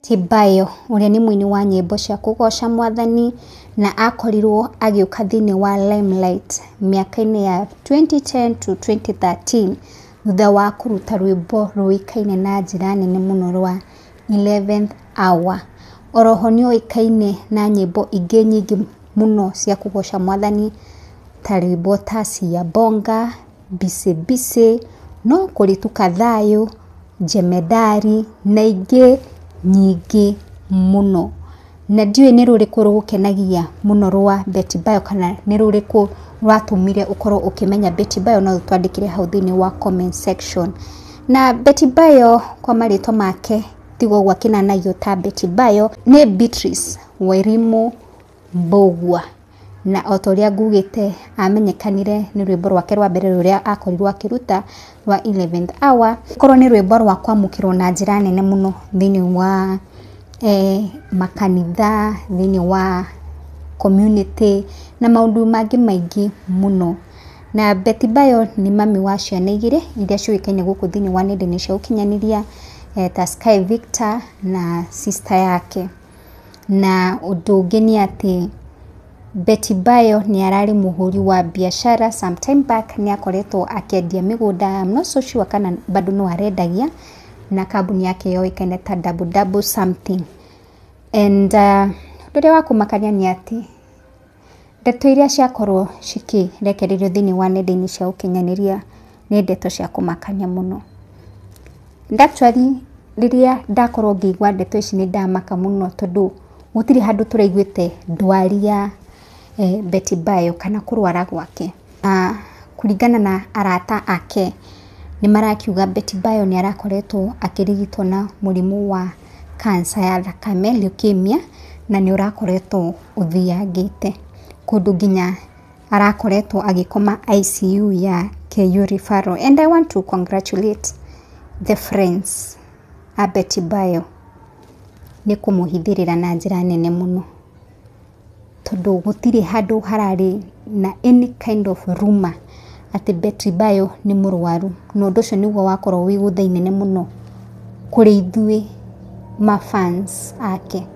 Bayo ũrĩa nĩ mũini wa nyĩmbo cia kũgoca mwathani na akorirwo agĩũka thĩinĩ wa limelight mĩaka-inĩ ya 2010 to 2013 thutha wa kũruta rwĩmbo rũĩkaine na njĩra nene mũno rwa 11th Hour. Oroho nĩ oĩkaine na nyĩmbo ingĩ nyingĩ mũno cia kũgoca mwathani ta rwĩmbo ta Siyabonga, Bisi Bisi, no kũrĩtuka thayũ, Jemedari na ingĩ nyingĩ mũno. Na ndiũĩ nĩ rũrĩkũ rũgũkenagia mũno rwa Betty Bayo kana nĩ rũrĩkũ rwatũmire ũkorwo ũkĩmenya Betty Bayo, no ũtwandĩkĩre hau thĩinĩ wa comment section. Na Betty Bayo kwa marĩtwa make tiga ũguo akĩnanagio ta Betty Bayo nĩ Beatrice Wairimu Mbũgua, na o ta ũrĩa ngugĩte amenyekanire nĩ rwĩmbo rwake rwa mbere rũrĩa akorirwo akĩruta rwa 11th Hour, korwo nĩ rwĩmbo rwa kwamũkĩrwo na njĩra nene mũno thĩinĩ wa makanitha, thĩinĩ wa community na maũndũ mangĩ maingĩ mũno. Na Betty Bayo nĩ mami wa ciana igĩrĩ iria ciũĩkaine gũkũ thĩinĩ wa nenda-inĩ cia ũkinyanĩria ta Sky Victor na sister yake. Na ũndũ ũngĩ nĩ atĩ Betty Bayo nĩ ararĩ mũhũri wa biashara some time back, nĩ akoretwo akĩendia mĩgũnda, I'm not so sure kana bado no arendagia, na kambuni yake yoĩkaine ta double double something. And ũndũ ũrĩa wa kũmakania nĩ atĩ ndeto iria ciakorwo cikĩrekererio thĩinĩ wa nenda-inĩ cia ũkinyanĩria nĩ ndeto cia kũmakania mũno. And actually rĩrĩa ndakorwo ngĩigua ndeto ici nĩ ndamaka mũno tondũ gũtirĩ handũ tũraiguĩte ndwari ya Betty Bayo kana kũrwara gwake. Kũringana na arata ake nĩ marakiuga Betty Bayo nĩ arakoretwo akĩrigitwo na mũrimũ wa cancer ya thakame, leukemia, na nĩ ũrakoretwo ũthiangĩte kũndũ nginya arakoretwo agĩkoma ICU ya KU Referral. And I want to congratulate the friends a Betty Bayo nĩ kũmũhithĩrĩra na njĩra nene mũno tondũ gũtirĩ handũ hararĩ na any kind of rumor atĩ Betty Bayo nĩ mũrwaru, na ũndũ ũcio nĩguo wakorwo wĩ gũtha inene mũno kũrĩ ithuĩ ma fans ake,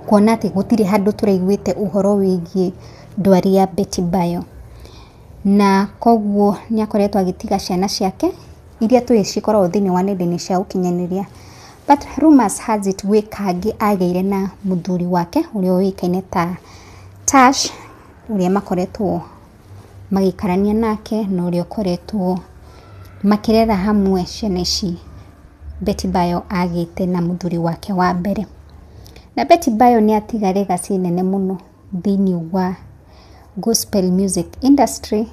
kuona atĩ gũtirĩ handũ tũraiguĩte ũhoro wĩgiĩ ndwari ya Betty Bayo. Na koguo nĩ akoretwo agĩtiga ciana ciake iria tũĩ cikoragwo thĩinĩ wa nenda-inĩ cia ũkinyanĩria, but rumors has it gwĩ kangĩ agĩire na mũthuri wake ũrĩa ũĩkaine ta Tash, ũrĩa makoretwo magĩikarania nake na ũrĩa ũkoretwo makĩrera hamwe ciana ici Betty Bayo agĩte na mũthuri wake wa mbere. Na Betty Bayo nĩ atiga legacy nene mũno thĩinĩ wa gospel music industry,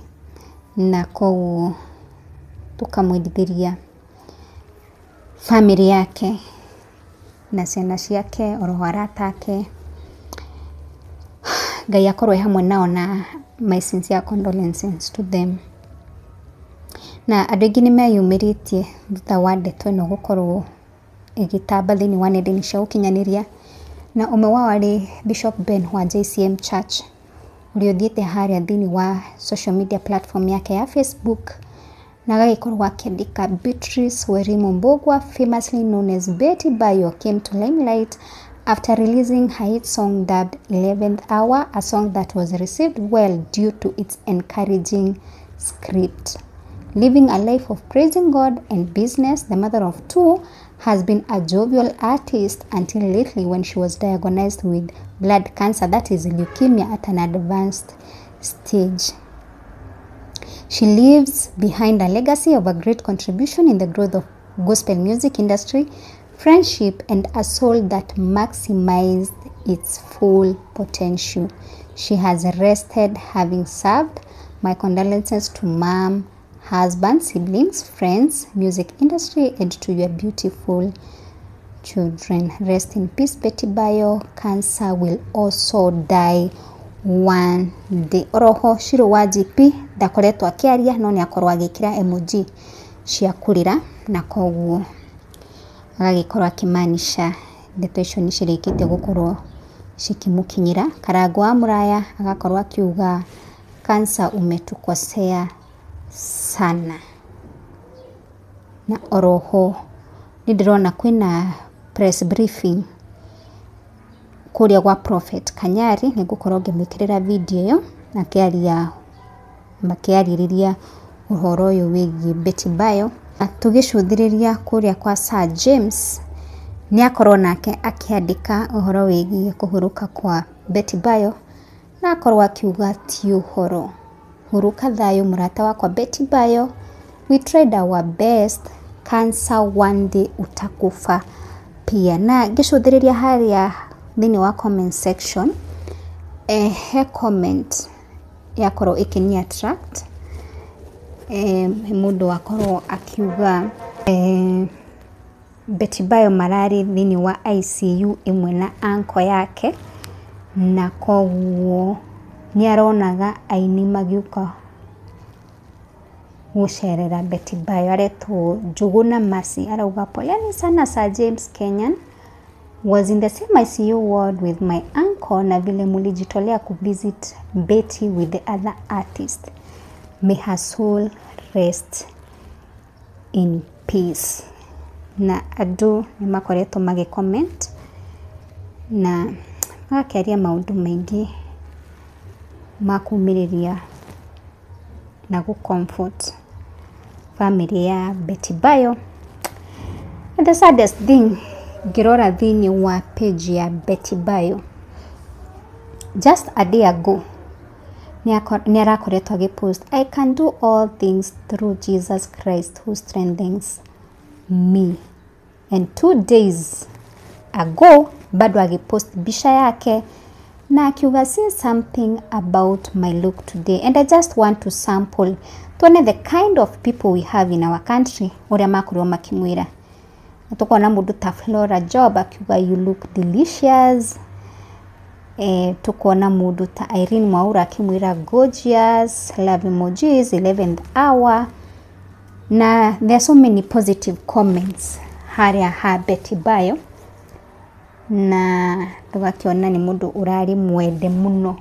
na koguo tũkamwendithĩria family yake na ciana ciake oroho arata ake, Ngai akorwo e hamwe nao na my sincere condolences to them. Na andũ aingĩ nĩ meyumĩrĩtie thutha wa ndeto ĩno gũkorwo ĩgĩtamba thĩinĩ wa nenda-inĩ cia ũkinyanĩria, na ũmwe wao arĩ Bishop Ben wa JCM Church ũrĩa ũthiĩte harĩa thĩinĩ wa social media platform yake ya Facebook na agagĩkorwo akĩandĩka, "Beatrice Wairimu Mbũgua, famously known as Betty Bayo, came to limelight after releasing her hit song dubbed 11th Hour, a song that was received well due to its encouraging script. Living a life of praising God and business, the mother of two has been a jovial artist until lately when she was diagnosed with blood cancer, that is leukemia, at an advanced stage. She leaves behind a legacy of a great contribution in the growth of gospel music industry, friendship, and a soul that maximized its full potential. She has rested having served. My condolences to mom, husband, siblings, friends, music industry, and to your beautiful children. Rest in peace, Betty Bayo. Cancer will also die one day." Oroho Shiro wa GP ndakoretwo akĩaria no nĩ akorwo agĩkĩra emoji cia kũrĩra, na koguo agagĩkorwo akĩmaanisha ndeto icio nĩ cirĩkĩtie gũkorwo cikĩmũkinyĩra. Karango wa Mũraya agakorwo akiuga, "Cancer umetukosea sana." Na oroho nĩ ndĩrona kwĩna press briefing kũrĩa gwa Prophet Kanyari. Nĩ ngũkorwo ngĩmwĩkĩrĩra video ĩyo akĩaria, makĩarĩrĩria ũhoro ũyũ wĩgiĩ Betty Bayo. Tũgĩcũthĩrĩria kũrĩa kwa Sir James, nĩ akorwo nake akĩandĩka ũhoro wĩgiĩ kũhurũka kwa Betty Bayo, na akorwo akiuga ti ũhoro, hurũka thayũ mũrata wakwa Betty Bayo, we tried our best, cancer one day utakufa pia. Na ngĩcũthĩrĩria harĩa thĩinĩ wa comment section, he comment yakorwo ĩkĩni attract, mũndũ wakorwo akiuga Betty Bayo mararĩ thĩinĩ wa ICU ĩmwe na uncle yake, na koguo nĩ aronaga aini magĩũka gũcerera Betty Bayo. Aretwo Njũgũna Mercy, arauga poleni sana Sir James, Kenyan was in the same ICU ward with my uncle, na vile mulijitolea kuvisit Betty with the other artist, may her soul rest in peace. Na andũ nĩ makoretwo magĩ comment na magakĩaria maũndũ maingĩ ma kumĩrĩria na gũ comfort family ya Betty Bayo. And the saddest thing, ngĩrora thĩinĩ wa page ya Betty Bayo just a day ago, nĩ arakoretwo agĩpost, "I can do all things through Jesus Christ who strengthens me." And 2 days ago bado agĩpost mbica yake na akiuga, "See something about my look today and I just want to sample tuone the kind of people we have in our country," ũrĩa makorirwo makĩmwĩra. Na tukona mũndũ ta Flora Job akiuga, "You look delicious." Tukona mũndũ ta Irene Mwaura akĩmwĩra, "Gorgeous," love emojis, 11th hour. Na there are so many positive comments harĩa ha Betty Bayo, na tũgakĩona nĩ mũndũ ũrarĩ mwende mũno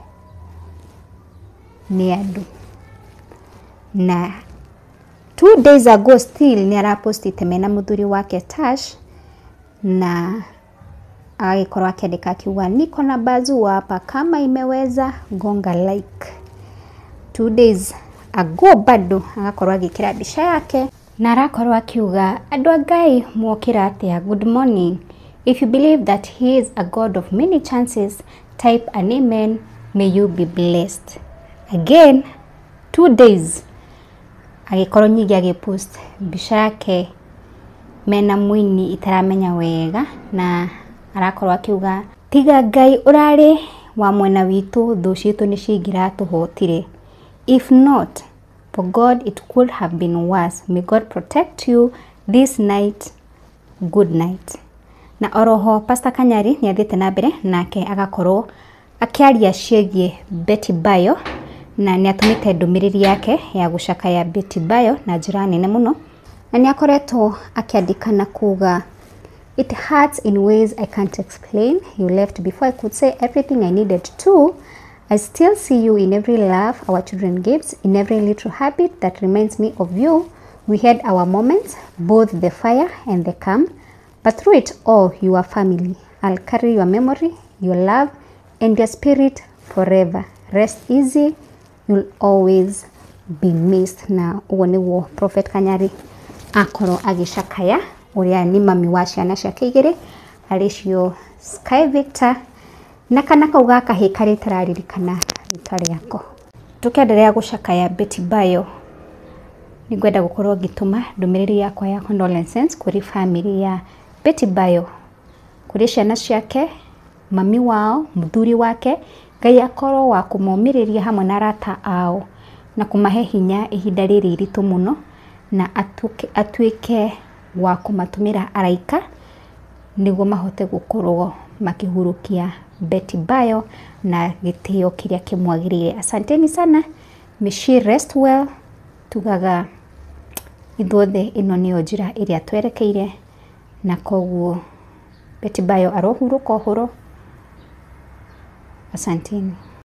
nĩ andũ. Na 2 days ago still nĩ arapostite mena mũthuri wake Tash, na agagĩkorwo akĩandĩka akiuga, "Niko na bazuu hapa, kama imeweza gonga like." 2 days ago bado agakorwo agĩkĩra mbica yake na arakorwo akiuga, "Andũ a Ngai, mwokĩra atĩa? Good morning. If you believe that he is a God of many chances, type an amen. May you be blessed." Again 2 days agĩkorwo nyingĩ agĩpost mbica yake mena mũini itaramenya wega, na arakorwo akiuga, "Tiga Ngai ũrarĩ wa mwena witũ, thũ citũ nĩ cingĩratũhotire. If not for God, it could have been worse. May God protect you this night. Good night." Na oroho Pastor Kanyari nĩ athiĩte na mbere nake agakorwo akĩaria ciĩgiĩ Betty Bayo, na nĩ atũmĩte ndũmĩrĩri yake ya gũcakaya Betty Bayo na njĩra nene mũno, na nĩ akoretwo akĩandĩka na kuga, "It hurts in ways I can't explain. You left before I could say everything I needed to. I still see you in every laugh our children gives, in every little habit that reminds me of you. We had our moments, both the fire and the calm, but through it all, you are family. I'll carry your memory, your love, and your spirit forever. Rest easy, you'll always be missed." Na ũguo nĩguo Prophet Kanyari akorwo agĩcakaya ũrĩa nĩ mami wa ciana ciake igĩrĩ, arĩ cio Sky Victor na kana kau ga kahĩĩ karĩa itararirikana rĩtwa rĩako. Tũkĩenderea gũcakaya Betty Bayo, nĩngwenda gũkorwo ngĩtũma ndũmĩrĩri yakwa ya condolences kũrĩ family ya Betty Bayo, kũrĩ ciana ciake, mami wao, mũthuri wake. Ngai akorwo wa kũmomĩrĩria hamwe na arata ao na kũmahe hinya ihinda rĩrĩ iritũ mũno, na atuĩke wa kũmatũmĩra araika nĩguo mahote gũkorwo makĩhurũkia Betty Bayo na gĩtĩo kĩrĩa kĩmwagĩrĩire. Asanteni sana, may she rest well. Tugaga ithuothe ĩno nĩyo njĩra ĩrĩa twerekeire, na koguo Betty Bayo arohurũka ũhoro. Asanteni.